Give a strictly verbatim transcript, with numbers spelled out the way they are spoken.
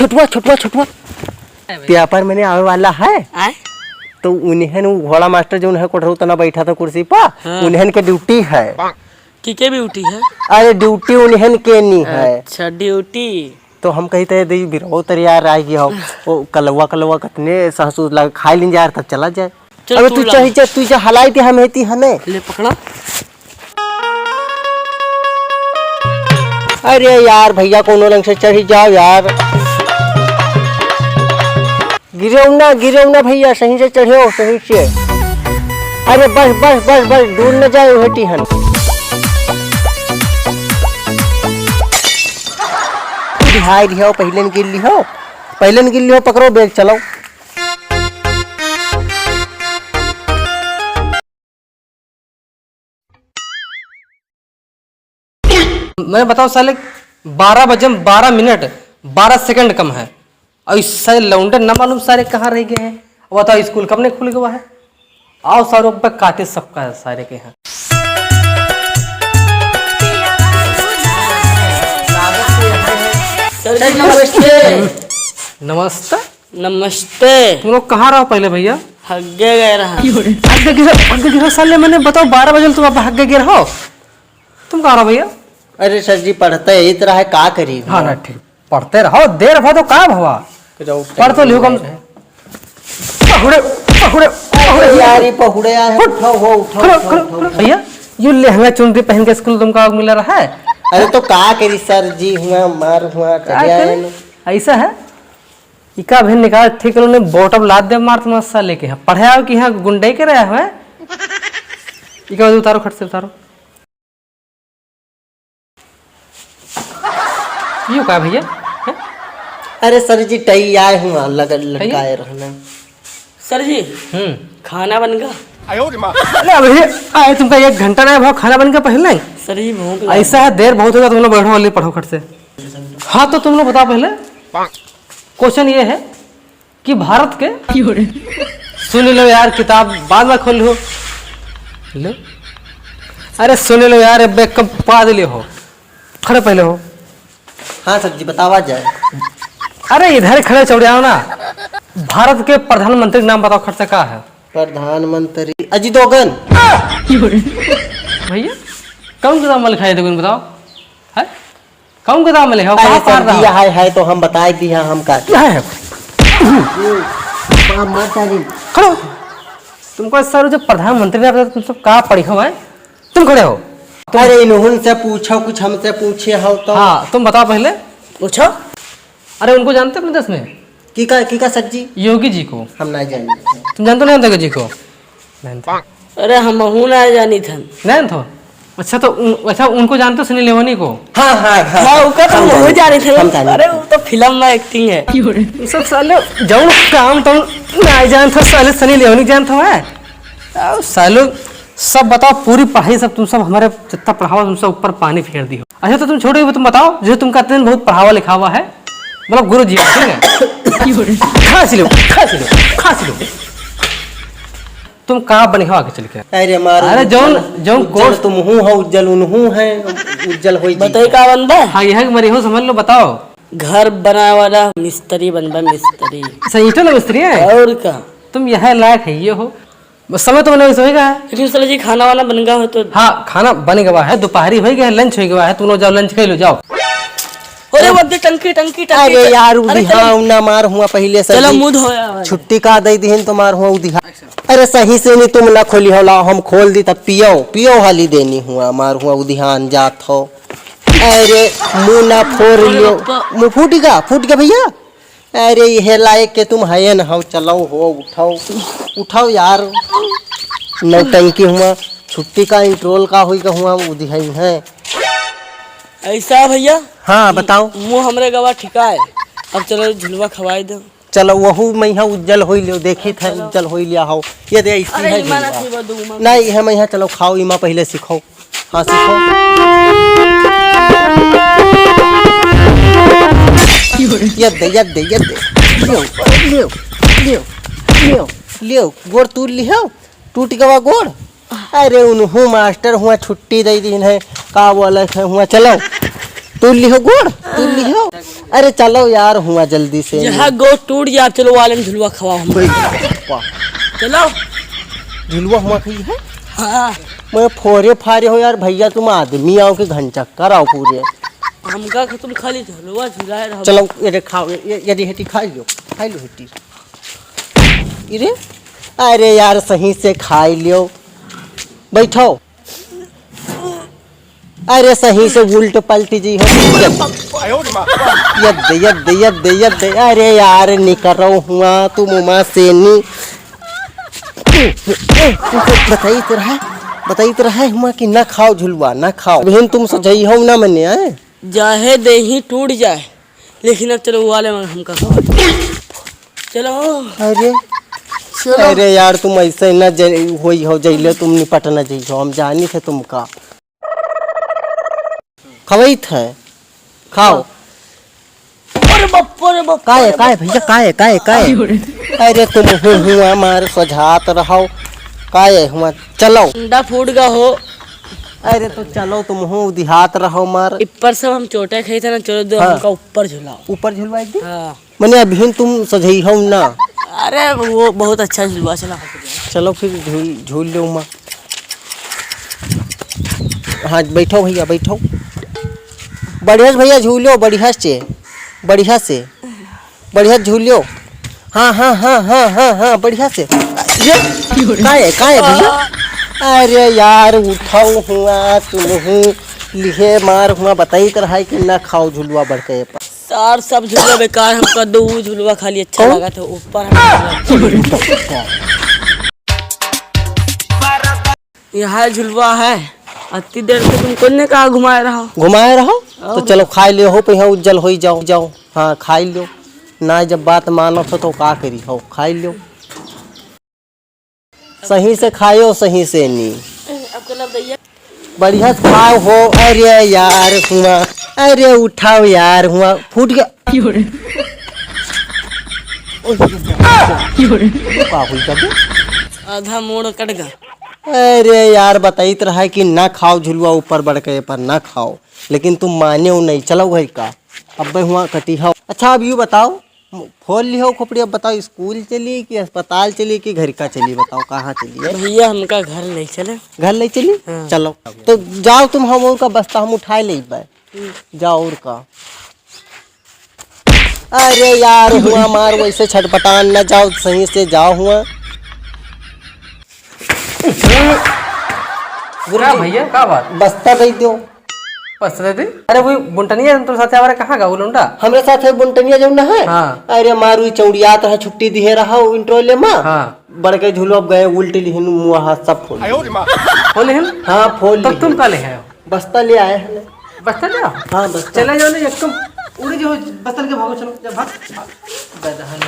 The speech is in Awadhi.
छोटुआ, छोटुआ, छोटुआ। पेपर मने आवे वाला है। आय? तो उन्हें उ घोड़ा मास्टर जो उन्हें कोठरू तना बैठा था कुर्सी पर, हाँ। उन्हें के ड्यूटी है। की के ड्यूटी है? अरे ड्यूटी उन्हें के नहीं है। अच्छा, ड्यूटी। तो हम कही थे, "दे बिरहो तरियार आ गया हो।" ओ कलवा, कलवा कतने सहसूस लग, खाई लीन जा, तब चला जाए। चल, अबे तू तू ला। चढ़ी जा, तू जा, हलाई दे, हम हेती हने। ले पकड़ा। अरे यार भैया, कोनो रंग से चढ़ी जाओ यार। गिरेउ ना, गिरेउ ना भैया, सही से चढ़ेउ, सही से। अरे बस, बस, बस, बस, दूर न जाए हेती हन। हाय रिहो, पहले न गिर लिहो, पहले न गिर लिहो, पकड़ो बैग, चलाओ। मैं बताओ साले, बारह बजे में बारह मिनट, बारह सेकंड कम है। और इस सारे लौंडे न मालूम सारे कहाँ रह गए हैं। अब बताओ स्कूल कब नहीं खुल गया है? आओ सारों पे काटे सबका सारे के यहाँ। सर जी, नमस्ते। नमस्ते। नमस्ते। तुम लोग कहाँ रहो पहले भैया? हग्गे गए रहा। हग्गे गिरा, हग्गे गिरा साले, मैंने बताओ, बारह बजे तुम अब हग्गे गिर हो, तुम कहाँ रहो भैया? अरे सर जी, पढ़ते ही तो रहा है, का करी? हाँ ना, ठीक, पढ़ते रहो, देर भा तो का भवा? रहो, पढ़ तो लियो कम। पहुड़े, पहुड़े, पहुड़े। यार, ये पहुड़े आए हैं, उठ। उठाओ, हो, उठाओ, खड़ो, उठाओ, खड़ो, उठाओ, खड़ो। उठाओ। भैया, ये लहंगा चुनरी पहन के स्कूल तुमका मिला रहा है? अरे तो का करी सर जी, हुआ मार, हुआ का चढ़िया करे? है ना। ऐसा है? इका भी निकाल, ठीक करो, नहीं बोटम लाद दे, मार तुम्हारा साले के। हाँ, पढ़े आओ कि यहाँ गुंडे के रहे हुए। इका उतारो, खट से उतारो। यो का भैया? हैं? अरे सर जी, टई आए हुआ, लग-, लटकाए रहना। सर जी, हम्म। खाना बन गया? अरे भैया, आए तुमका एक घंटा ना भाव खाना बन गया पहले? सर जी, भूख लगी। ऐसा है, देर बहुत होगा, तुम लोग बैठो, वाली पढ़ो खट से। हाँ, तो तुम लोग बताओ पहले, क्वेश्चन ये है कि भारत के, सुन लो यार, किताब बाद में खोल लो। लो। अरे सुन लो यार, अब एक कम पा दे हो। खड़े पहले हो। हाँ सर जी, बतावा जाए। अरे इधर खड़े चौड़ियाओ ना। भारत के प्रधानमंत्री के नाम बताओ, खट से का है? प्रधानमंत्री अजित दोगन। भैया, कौन किताब में लिखा है, दोगन बताओ? है? कौन किताब में लिखा हो? अरे कहाँ पढ़ सर रहा जी, हो? हाय, हाय, तो हम बताए दिया, हम का। क्या है? बाप माता जी। खड़ो। तुमको सर, जो प्रधानमंत्री ने बताया, तुम सब का पढ़ी हो, हैं? तुम खड़े हो। अरे, इन्होंने से पूछो, कुछ हमसे पूछे हो तो। हाँ, तुम बताओ पहले। पूछो। अरे, उनको जानते हो अपने देश में? की का, की का सर जी? योगी जी को। हम ना जानी। तुम जानते हो ना योगी जी को? नहीं तो। अरे, हमहू ना जानी थन। नहीं तो? अच्छा, तो उन-, अच्छा, उनको जानते हो, सनी लियोनी को? हाँ, हाँ, हाँ। हाँ, उनका तो हम हमहू जानी। जानी थन। हम जानी। अरे, वो तो फिल्म में एक्टिंग है। तुम सब साले, जौन काम तुम ना जानते हो, साले सनी लियोनी जानते हो, हैं? आओ, सालो, सब बताओ, पूरी पढ़ाई सब तुम सब हमारे जितना पढ़ावा, तुम सब ऊपर पानी फेर दियो। अच्छा, तो तुम छोड़ो, तुम बताओ, जो तुमका इतने दिन बहुत पढ़ावा लिखावा है, मतलब गुरु जी, ठीक है? खांसी लो, खांसी लो, खांसी लो। तुम का बने हो आगे चल के? अरे मारो, अरे जौन, उज्जल, जौन उज्जल कोर्स तुम हूँ हो, उज्जल उनहू है, उज्जल होई जी। बताई का बनबा? हाँ, यह मरी हो, समझ लो, बताओ। घर बनाए वाला मिस्त्री बनबा, मिस्त्री। सही तो ना मिस्त्री है? और का? तुम यह लायक है, ये हो। बस समय तो बने, समय का है। लेकिन साला जी, खाना वाना बन गया हो तो? हाँ, खाना बन गया है, दोपहरी हो गया है, लंच हो गया है, तुम लोग जाओ, लंच कर लो, जाओ। अरे, वो दे टंकी, टंकी, टंकी, अरे टंकी। यार, अरे, उदिहा चलो। ना मार हुआ पहले से चलो, जी। मुंह धोया भाई। छुट्टी का दे दिहन तो मार हुआ उदिहा। अरे, सही से नहीं तुम ना खोली हो, लाओ, हम खोल दी तब पियो, पियो हाली देनी हुआ, मार हुआ उदिहान जात हो। अरे, मुंह ना फोड़ अरे, लियो। पप्पा। मुंह फूट गया, फूट गया भैया। अरे, यह लायक के तुम है न हो, चलो हो, उठाओ, उठाओ यार। नौटंकी हुआ, छुट्टी का इंटरवल का हुई का हुआ, उदिहाई है। ऐसा है भैया? हाँ, बताओ। मुंह हमरे गवा ठिका है, अब चलो झुलवा खवाई दो। चलो, वहू मैं यहाँ उज्जल होई लियो, देखी था चलो। उज्जल होई लिया हो। ये दे, ऐसी अरे, है इमा ना झुलवा। थी, वो दो उमा। नहीं, हम यहाँ चलो खाओ, इमा पहले सीखो। हाँ, सीखो। ये दे, ये दे, ये दे। लियो, लियो, लियो, लियो, लियो, गोड़ तू लियो, टूट गवा गोड़। अरे, उनहू मास्टर हुआ छुट्टी दे दीन है, का बोले है हुआ, चलो। तू लिहो गोड़, तू लिहो। अरे चलो यार, हुआ जल्दी से। यहाँ गोड़ टूट जाए, चलो वाले में झुलवा खवाओ हम। ओए बापा। चलो। झुलवा हुआ खाई है? हाँ। मैं फोरे फारे हो यार भैया, तुम आदमी आओ कि घन चक्कर आओ पूरे। हमका कि तुम खाली झुलवा झुलाए रहो। चलो, ये देखाओ, ये, ये, ये हेटी खाई लो, खाई लो हेटी। इरे, अरे यार, सही से खाई लियो। बैठो। अरे, सही से उल्ट पलटी जी हो। यद, यद, यद, यद, यद। अरे यार, निकरो हुआ, तुम उमा से नी। बताई तो रहा, बताई तो रहा हुआ कि ना खाओ झुलवा, ना खाओ। अबहिन तुम सजई हो ना मने, आए? जाहे देही टूट जाए, लेकिन अब चलो वाले में हमका खवा। चलो। अरे, चलो। अरे यार, तुम ऐसे न ज-, होई हो, जइले तुम निपट न जइहो, हम जानी थे तुमका। खवई थे, खाओ। अरे बाप रे बाप, काहे, अरे काहे बाप। भैया, काहे, काहे, काहे? अरे तुम हु-, हुआ मार सोझात रहो, काहे हुआ, चलो। अंडा फूट गा हो। अरे तो चलो, तुम हूँ दिहात रहो मार। ऊपर से हम चोटे खाई थे ना, चलो दो हाँ। हमका ऊपर झुलाओ। ऊपर झुलवाई दी? हाँ। मने अभिन तुम सजई हो ना। अरे वो बहुत अच्छा झुलवा चला। चलो फिर झूल, झूल लो माँ। हाँ बैठो भैया, बैठो। बढ़िया से भैया झूलो, बढ़िया से, बढ़िया से। बढ़िया झूलियो। हाँ, हाँ, हाँ, हाँ, हाँ, हाँ, बढ़िया से। ये, काहे, काहे भैया? अरे यार, उठाओ हुआ, तुम हूँ, लिहे मार हुआ, बताई तो रहा है कि ना खाओ झुलवा बढ़ के ये पर। सार सब झुलवा बेकार, हम कर दो, वो झुलवा खाली अच्छा कौन? लगा था, ऊपर हम झुलवा। यहाँ झुलवा है, अति देर से तुम कोने कहाँ घुमाए रहो? घुमाए रहो? तो और? चलो खाई ले हो, पे यहाँ उज्जल होई जाओ, जाओ। हाँ, खाई लो। ना जब बात मानो तो, तो का करी हो, खाई लो। सही से खायो, सही से नी। अब कल अब दैया। बढ़िया से खाओ हो। अरे यार हुआ, अरे उठाओ यार हुआ, फूट गया। क्यों रे? ओए, क्यों रे? का हुई का बे? आधा मोड़ कट गया। अरे यार, बताइत रहा है कि ना खाओ झुलुआ ऊपर बढ़ के, पर ना खाओ, लेकिन तुम माने हो नहीं। चलो घर का, अब हुआ कटी हो। अच्छा, अब यू बताओ, फोन लिहो खोपड़ी, अब बताओ, स्कूल चली कि अस्पताल चली कि घर का चली? बताओ, कहाँ चली है? भैया, हमका घर ले चले। घर ले चली? हाँ। चलो, तो जाओ तुम, हम और का बस्ता हम उठाए ले बे। हम्म। जाओ और का। अरे यार, हुआ मार, वैसे छटपटान न जाओ, सही से जाओ हुआ। गुरुजी, का भैया, का बात? बस्ता दे दो। बस्ता दे दे? अरे, वो बुंटनिया तुम साथे हमारे कहाँ गा, वो लौंडा? हमरे साथे बुंटनिया जौन ना है? हाँ। अरे, मारू चौड़ियात रहा, छुट्टी दिहे रहा, वो इंटरवल में। हाँ। बढ़ के झूलो अब गए, उल्टी लिहिन, मुँह हाथ सब फोड़। फोड़ लिहिन? हाँ, फोड़ तो लिहिन। तुम का ले आए हो? बस्ता ले आए हैं। बस्ता ले आओ। हाँ, बस्ता। चले जाओ ना, एकदम उड़ी जो बस्ता लेके भागो, चलो, जा भाग, भाग। गदहन।